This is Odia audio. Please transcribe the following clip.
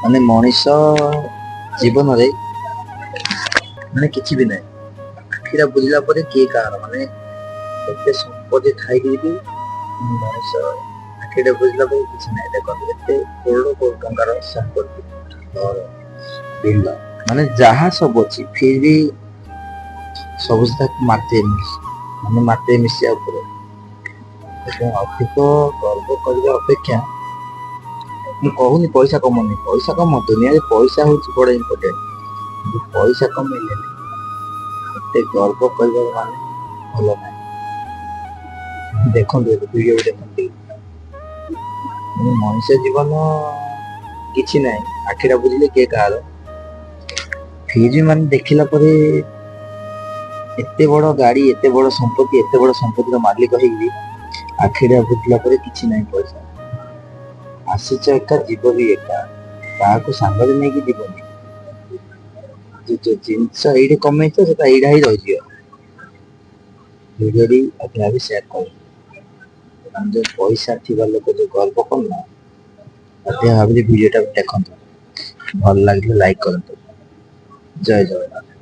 ମାନେ ମଣିଷ ଜୀବନରେ ମାନେ କିଛି ବି ନାହିଁ। ଆଖିଟା ବୁଜିଲା ପରେ କିଏ କାହାର, ମାନେ ଏତେ ସମ୍ପତ୍ତି ଥାଇକି ବି ମଣିଷ ଆଖିଟା ବୁଜିଲା ପରେ କିଛି ନାହିଁ। ଦେଖନ୍ତୁ, ଏତେ କୋଟି କୋଟି ଟଙ୍କାର ସମ୍ପତ୍ତି, ଘର, ବିଲ, ମାନେ ଯାହା ସବୁ ଅଛି, ଫିର୍ ବି ସବୁ ତାକୁ ମାଟିରେ ମିଶି, ମାନେ ମାଟିରେ ମିଶିବା ଉପରେ। ଏବଂ ଅଧିକ ଗର୍ବ କରିବା ଅପେକ୍ଷା, ମୁଁ କହୁନି ପଇସା କମଉନି, ପଇସା କମ। ଦୁନିଆରେ ପଇସା ହଉଛି ବଡ ଇମ୍ପୋର୍ଟାଣ୍ଟ। କିନ୍ତୁ ପଇସା କମେଇଲେ ଏତେ ଗର୍ବ କରିବା ମାନେ ଭଲ ନାହିଁ। ଦେଖନ୍ତୁ, ଏବେ ଭିଡିଓ ଦେଖନ୍ତୁ। ମାନେ ମଣିଷ ଜୀବନ କିଛି ନାହିଁ, ଆଖିଟା ବୁଜିଲେ କିଏ କାହାର। ଫିର୍ ବି ମାନେ ଦେଖିଲା ପରେ ଏତେ ବଡ ଗାଡି, ଏତେ ବଡ ସମ୍ପତ୍ତି, ଏତେ ବଡ ସମ୍ପତ୍ତିର ମାଲିକ ହେଇକି ଆଖିଟା ବୁଜିଲା ପରେ କିଛି ନାହିଁ। ପଇସା ଆସିଛ ଏକା, ଯିବ ବି ଏକା, କାହାକୁ ସାଙ୍ଗରେ ନେଇକି ଯିବନି। ଯୋଉ ଜିନିଷ ଏଇଠି କମେଇଛ, ସେଟା ଏଇଟା ହିଁ ରହିଯିବ। ଭିଡିଓଟି ଅଧିକା ବି ସେୟାର କରନ୍ତୁ। ମାନେ ଯୋଉ ପଇସା ଥିବା ଲୋକ ଯୋଉ ଗର୍ବ କରୁନା, ଅଧିକା ଭାବିଲେ ଭିଡିଓଟା ଦେଖନ୍ତୁ। ଭଲ ଲାଗିଲେ ଲାଇକ୍ କରନ୍ତୁ। ଜୟ ଜଗନ୍ନାଥ।